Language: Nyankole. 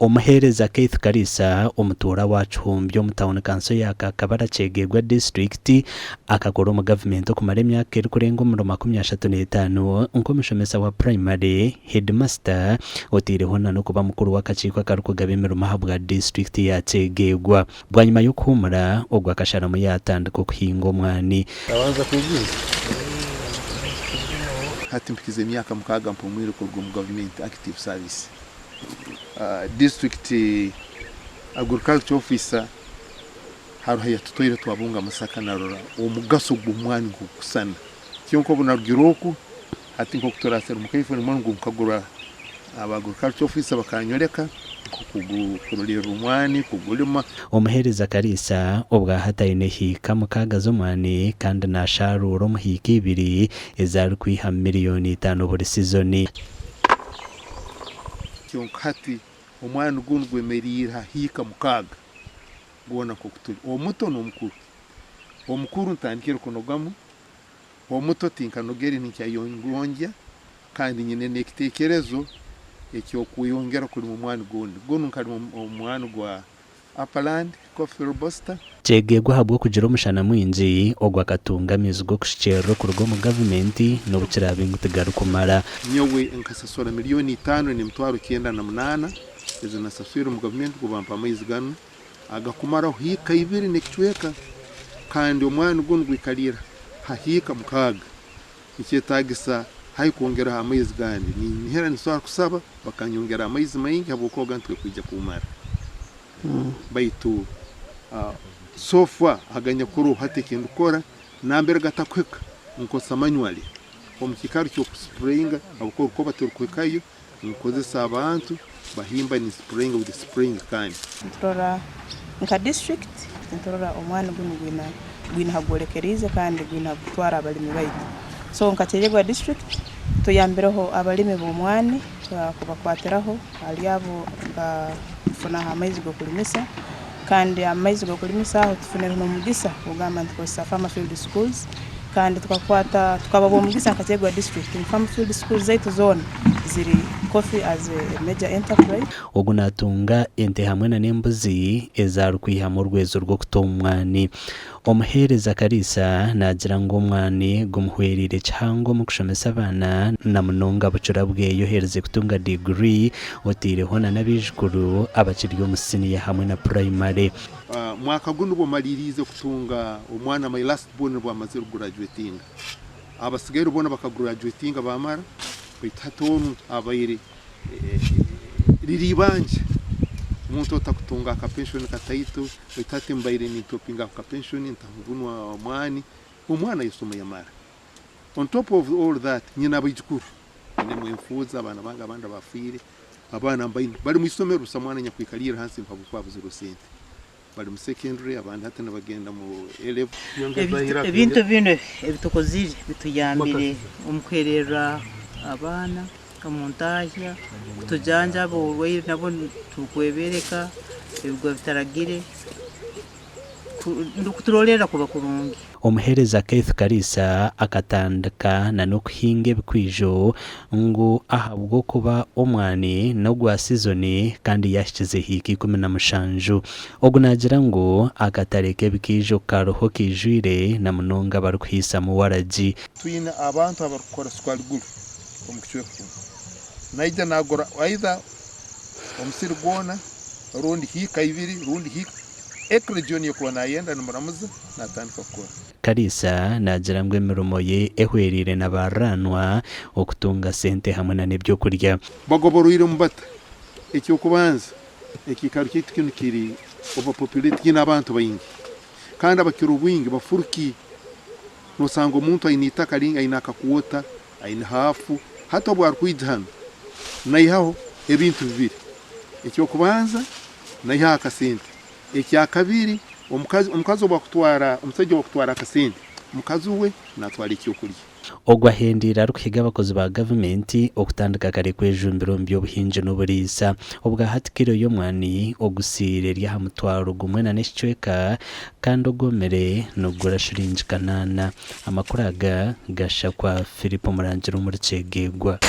Omuheereza Keith Kariisa, omutuura wa Kihumbi omu tauni kanso ya Kakabara Kyegegwa disiturikiti, akakora omu gavumenti okumara emyaka erikurenga omuri 35 nk'omushomesa wa purayimare, heedimasita, oteireho na n'okuba mukuru w'akakiiko akarikugaba emirimo ahabwa disiturikiti ya Kyegegwa. Bwanyima y'okuhuumura, ogwo akasharamu yaatandika okuhinga omwani. Abanza kwiguza. Hati mpikize emyaka mukaaga mpumwire kuruga omu gavumenti, active service. District Agriculture Officer haroho yatutwaire twabunga Masaka narora omugaso gw'omwani nkokukusana. Kyonka obu narugire oku hati nkoku turasirimuka ifwe nimwo ngu nkagura aba Agriculture Officer bakanyoleka nkoku kurolerra omwani, kugulima. Omuheereza Kariisa obwahati aine hiika mukaaga z'omwani kandi nasharuura omu hiika ibiri ezi arikwihamu miriyoni itaano buri sizoni. Kyonka hati omwani gunu gwemeriire ha hiika mukaaga gwona nk'oku tuli, omuto n'omukuru. Omukuru ntandikire kunogamu, omuto tinkanogere ninkyayongya kandi nyine n'ekitekerezo eky'okweyongera kulima omwani gundi. Gunu nkalima omwani gwa Upperland Coffee Robusta. Kyegegwa ahabw'okugira omushana mwingi, ogwo akatunga amaizi g'okushukyerera okuruga omu gavumenti n'obu kiraabe ngu tigarikumara. Nyowe nkasasura milioni itaano n'emitwaro 98 ezi nasaswire omu gavumenti ngu bampe amaizi ganu agakumaraho hiika ibiri n'ekicweka kandi omwani gunu gwikaliire ha hiika mukaaga. Nikyetaagisa haihi kwongeraho amaizi gandi. Niinihira ninsobora kusaba bakanyongera amaizi maingi habwokuba ganu tigakwija kumara. Baitu so far aganyakuroho hati eki ndukukora nambere gatakuhika nkozesa manually omu kiikaro ky'okusprayinga habwokuba orukoba tirukuhikayo nkozesa abantu bahimba ninsprayinga with the spraying can. Niturora nka district niturora omwani gunu gwine gwine ahagwolekeriize kandi gwine ahagukutwara abalimi baitu. So nka Kyegegwa district tuyambireho abalimi b'omwani kubakwatiraho hali abo nka kufunaho amaizi g'okulimisa kandi amaizi g'okulimisa aho tufunire n'omugisa kugamba nti tukozesa farmer field schools kandi tukakwata tukaba b'omugisa nka Kyegegwa district ngu farmer field schools zaitu zoona ziri coffee as a major enterprise. Ogu naatunga ente hamwe na n'embuzi ezi arikwihamu orwezo rw'okuta omu mwani. Omuheereza Kariisa naagira ngu omwani gumuhwereire kihango omu kushomesa abaana na munonga bucura bwe oherize kutunga diguri oteireho na n'abaijukuru abakiri omu siniya hamwe na purayimare. Mwaka gunu nibwo maliriize kutunga omwana my last born nibwo amazire kugurajuwetinga. Abasigaire boona bakagurajuwetinga baamara baitu hati onu abaire Riri ibanja omuntu otakutunga aka pension kataito baitu hati mbaire nintopinga ako ka pension ntaho gunu omwani, omwana ayesoma yamara. On top of all that nyine abaijukuru, nyinemu enfuuzi abaana bange abandi abafiire, abaana mbaine bari mwisomero busaho mwana anyakwikaliire hansi ngu habwokuba abuzirwe sente. Bari mu secondary abandi hati nibagenda mu A level. Ebintu binu ebitukozire bituyambire omu kuhererra abaana omu ntahya, kutujanjaba oburwaire nabwo tukwebereka ebigwa bitaragire, kuturolerra kuba kurungi. Omuheereza Keith Kariisa akatandika na n'okuhinga ebikwijo ngu ahabw'okuba omwani n'ogwa sizoni kandi yaahikize hiika 17. Ogu naagira ngu akatare k'ebikiijo kariho kaijwire na munonga abarikuhiisamu waragi. Twine abantu abarikukora sukali gulu omu kicweka kinu. Naija nagura either omusiri gwona rundi hiika ibiri rundi hiika Acreage yoona ey'okuba naayenda nimuramuza naatandika kukora. Kariisa naagira ngu emirimo ye ehwereire na baariraanwa okutunga sente hamwe na n'ebyokurya. Bagoboroiremu bata? Eky'okubanza, ekiikaro kyaitu kinu kiri overpopulated, kiine abantu baingi kandi abakira obwingi bafuruki. Nosanga omuntu aine itaka ringi, aine akakwota, aine haafu, hati obu arukwija hanu naihaho ebintu bibiri, eky'okubanza naihaho akasente, ekyakabiri omukazi omukazi obu akutwara omusaija obu akutwara akasente, mukazi we natwara ekyokulya. Ogu ahendeire arikuhiga abakozi ba gavumenti okutandika kare kwejumbira omu by'obuhingi n'oburiisa. Obwa hati kiro y'omwani ogusiire eri aha mutwaro gumwe na n'ekicweka kandi ogwomire nigugura shiringi kanaana. Amakuru aga gashakwa Philip Murangira omuri Kyegegwa.